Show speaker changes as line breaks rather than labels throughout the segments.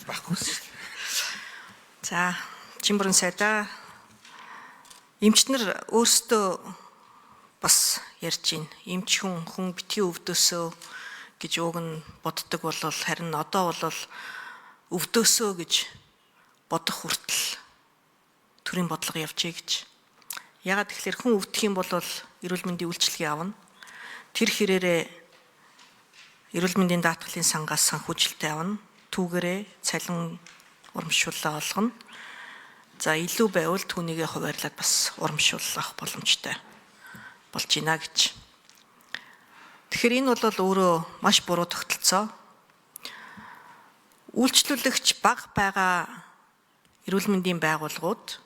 Байхгүй шүү дээ.
За, Чимбүрэн сайдаа эмчнэр өөрсдөө бас ярьж байна. Эмч хүн хүн битгий өвдөөсөө гэж уг нь боддог бол харин одоо бол өвдөөсөө гэж бодох хүртэл төрийн бодлого явжээ гэж. Ягаад тэгэхээр хүн өвдөх юм бол эрүүл мэндийн үйлчилгээ авна. Тэр хэрээрээ эрүүл мэндийн даатгалын сангаас санхүүжилтээ авна. Түүгээрээ цалин урамшууллаа олгоно. За илүү байвал түүнийгээ хуваарлаад бас урамшууллах боломжтой болж байна гэж. Тэгэхээр энэ бол өөрөө маш буруу тогтолцоо. Үйлчлүүлэгч бага байгаа эрүүл мэндийн байгууллагууд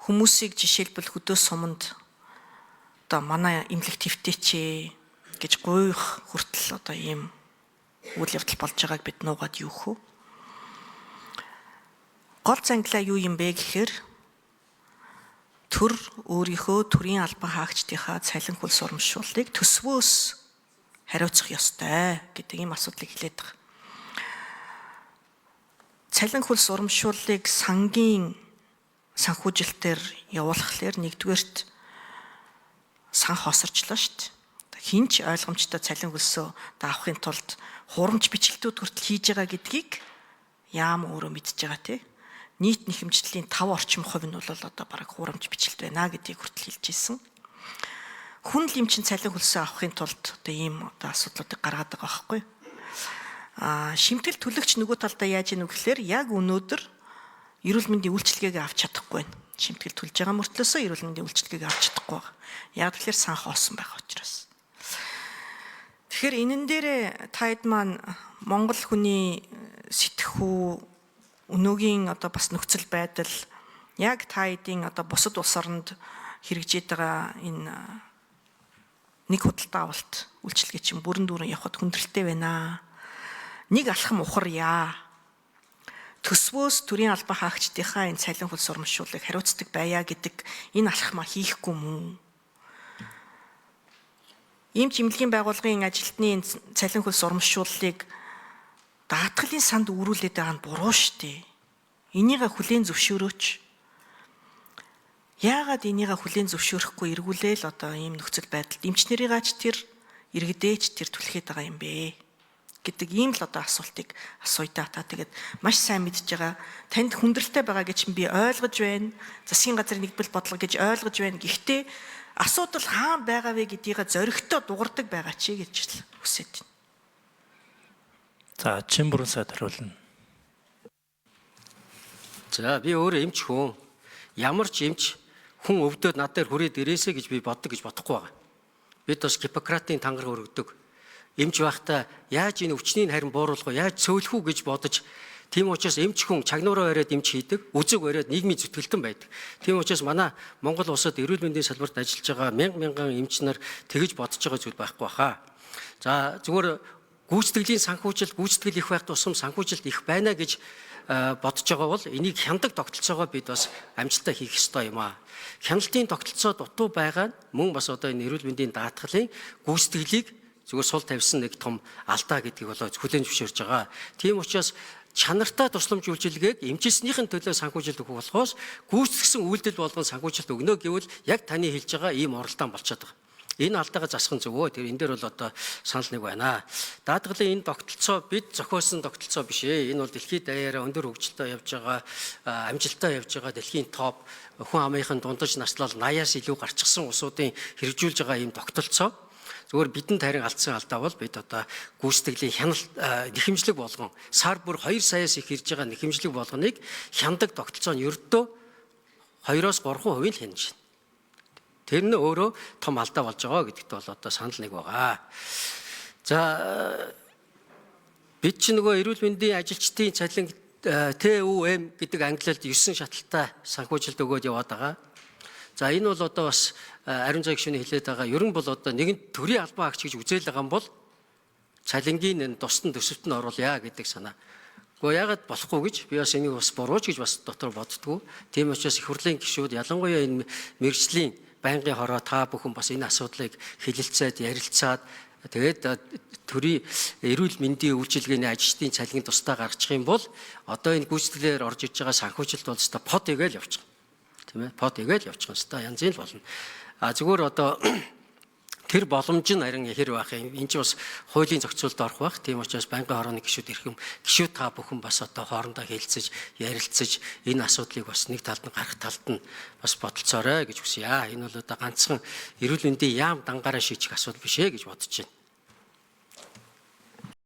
хүмүүсийг жишээлбэл хөдөө суманд одоо манай эмнэлэг твтээч гэж гуйх хүртэл одоо ийм үйл явдал болж байгааг бид нуугаад юу хөө. Гол зангилаа юу юм бэ гэхээр төр өөрийнхөө төрийн албан хаагчдынхаа цалин хөлс урамшууллыг төсвөөс хариуцах ёстой гэдэг ийм асуудлыг хэлээд байгаа. Цалин хөлс урамшууллыг сангийн санхүүжилтээр явуулахлаар нэгдүгээрт сан хоосорчлоо шүү дээ. Хинч ойлгомжтой цалин хөлсөө даавахын тулд хурамч бичлэлтүүд хүртэл хийж байгаа гэдгийг яам өөрөө мэдж байгаа тий. Нийт нэхэмжлэлийн 5 орчим хувь нь бол одоо бараг хурамч бичлэлт байна гэдгийг хүртэл хэлж ирсэн. Хүн л юм чин цалин хөлсөө авахын тулд одоо ийм одоо асуудлуудыг гаргаад байгаа байхгүй. Аа шимтгэл төлөгч нөгөө талдаа яаж ийнү гэхээр яг өнөөдөр эрүүл мэндийн үйлчилгээг авч чадахгүй байна. Шимтгэл төлж байгаа мөртлөөсөө эрүүл мэндийн үйлчилгээг авч чадахгүй байгаа. Яг тэгэхээр сан хоосон байгаа учраас. Тэгэхээр энэн дээр та хэд маань Монгол хүний сэтгхүү өнөөгийн одоо бас нөхцөл байдал яг та хэдийн одоо бусад улс оронд хэрэгжээд байгаа энэ нэг худалдаа авалт үйлчилгээ чинь бүрэн дүүрэн явхад хүндрэлтэй байна. Нэг алхам ухарья. Төсвөөс төрийн албан хаагчдынхаа энэ цалин хөлс урамшууллыг хариуцдаг байя гэдэг энэ алхмаа хийхгүй мүү? Ийм чимлэгийн байгууллагын ажилтны цалин хөлс урамшууллыг даатгалын санд үүрүүлээд байгаа нь буруу шүү дээ. Энийгээ хүлээн зөвшөөрөөч. Яагаад энийгээ хүлээн зөвшөөрөхгүй эргүүлээл одоо ийм нөхцөл байдалд эмч нарыгаач тэр иргэдээч тэр түлхээд байгаа юм бэ гэдэг ийм л одоо асуултыг асууя та. Та тэгээд маш сайн мэдж байгаа. Танд хүндрэлтэй байгаа гэж би ойлгож байна. Засгийн газрын нэгдбэл бодлого гэж ойлгож байна. Гэхдээ асуудал хаана байгаа вэ гэдгийг зоригтой дугардаг байгаа чи гэж л хүсэж байна.
За Чимбүрэн сайд хариулна.
За би өөрөө эмч хүн. Ямар ч эмч хүн өвдөөд над дээр хүрээд ирээсэ гэж би боддог гэж бодохгүй байгаа. Бид бас Гиппократын тангараг өргөдөг. Эмч байхдаа яаж энэ өвчнийг харин бууруулах вэ? Яаж цөөлөх үү гэж бодож тийм учраас эмч хүн чагнуураа бариад эмч хийдэг, үзэг бариад нийгмийн зүтгэлтэн байдаг. Тийм учраас манай Монгол улсад эрүүл мэндийн салбарт ажиллаж байгаа мянга мянган эмч нар тэгж бодож байгаа зүйл байхгүй баха. За зүгээр гүйцэтгэлийн санхүүжилт, гүйцэтгэл их байх тусам санхүүжилт их байна гэж бодож байгаа бол энийг хяндаг тогтолцоогоо бид бас амжилттай хийх ёстой юм аа. Хяналтын тогтолцоо дутуу байгаа нь мөн бас одоо энэ эрүүл мэндийн даатгалын гүйцэтгэлийг зүгээр сул тавьсан нэг том алдаа гэдгийг болоо хүлээн зөвшөөрж байгаа. Тийм учраас чанартай тусламж үйлчилгээг эмчилснийхэн төлөө санхүүжилт өгөх болохоос гүйцэтгсэн үйлдэл болгон санхүүжилт өгнө гэвэл яг таны хэлж байгаа ийм оролдоон болчиход байгаа. Энэ алдаагаа засах нь зөв. Тэр энэ дээр бол одоо санал нэг байна. Даатгалын энэ тогтолцоо бид зохиосон тогтолцоо биш ээ. Энэ бол дэлхийд даяараа өндөр хөгжилтэй явж байгаа, амжилттай явж байгаа дэлхийн топ хүн амынхын дундаж наслал 80-аас илүү гарчсан улсуудын хэрэгжүүлж байгаа ийм тогтолцоо. Зүгээр бидэнд харин алдсан алдаа бол бид одоо гүйцэтгэлийн хяналт нэхэмжлэг болгон сар бүр 2 саяас их ирж байгаа нэхэмжлэг болгоныг хяндаг тогтолцоо нь ердөө 2-оос 3% л хянаж байна. Тэр нь өөрөө том алдаа болж байгаа гэдэгт бол одоо санал нэг байгаа. За бид ч нөгөө эрүүл мэндийн ажилчдын цалин ТҮМ гэдэг англиар 9 шаталтай санхүүжилт өгөөд яваад байгаа. За энэ бол одоо бас ариун зай гишүүний хэлээд байгаа. Ер нь бол одоо нэгэн төрийн албан хаагч гэж үзэл байгаа юм бол цалингийн энэ тусдан төсөвт нь оруулъя гэдэг санаа. Гэхдээ яагаад болохгүй гэж би бас энийг бас бурууч гэж бас дотор боддгоо. Тийм учраас их хурлын гишүүд ялангуяа энэ мэргэжлийн байнгын хороо та бүхэн бас энэ асуудлыг хэлэлцээд ярилцаад Тэгээд төрийн эрүүл мэндийн үйлчилгээний ажилчдын цалин тусдаа гаргачих юм бол одоо энэ гүйцэтгэлээр орж иж байгаа санхүүжилт бол өстой под игээл явчих. Тийм ээ? Под игээл явчих өстой янзын л болно. А зүгээр одоо тэр боломж нь харин хэр байх юм. Энд чинь бас хуулийн зохицуулалд орох байх. Тийм учраас байнгын хорооны гишүүд ирэх юм. Гишүүд та бүхэн бас одоо хоорондоо хэлцэж, ярилцаж энэ асуудлыг бас нэг талд нь гарах талд нь бас бодолцоорой гэж хүсье. Энэ бол одоо ганцхан эрүүл мэндийн яам дангаараа шийдэх асуудал биш ээ гэж бодож байна.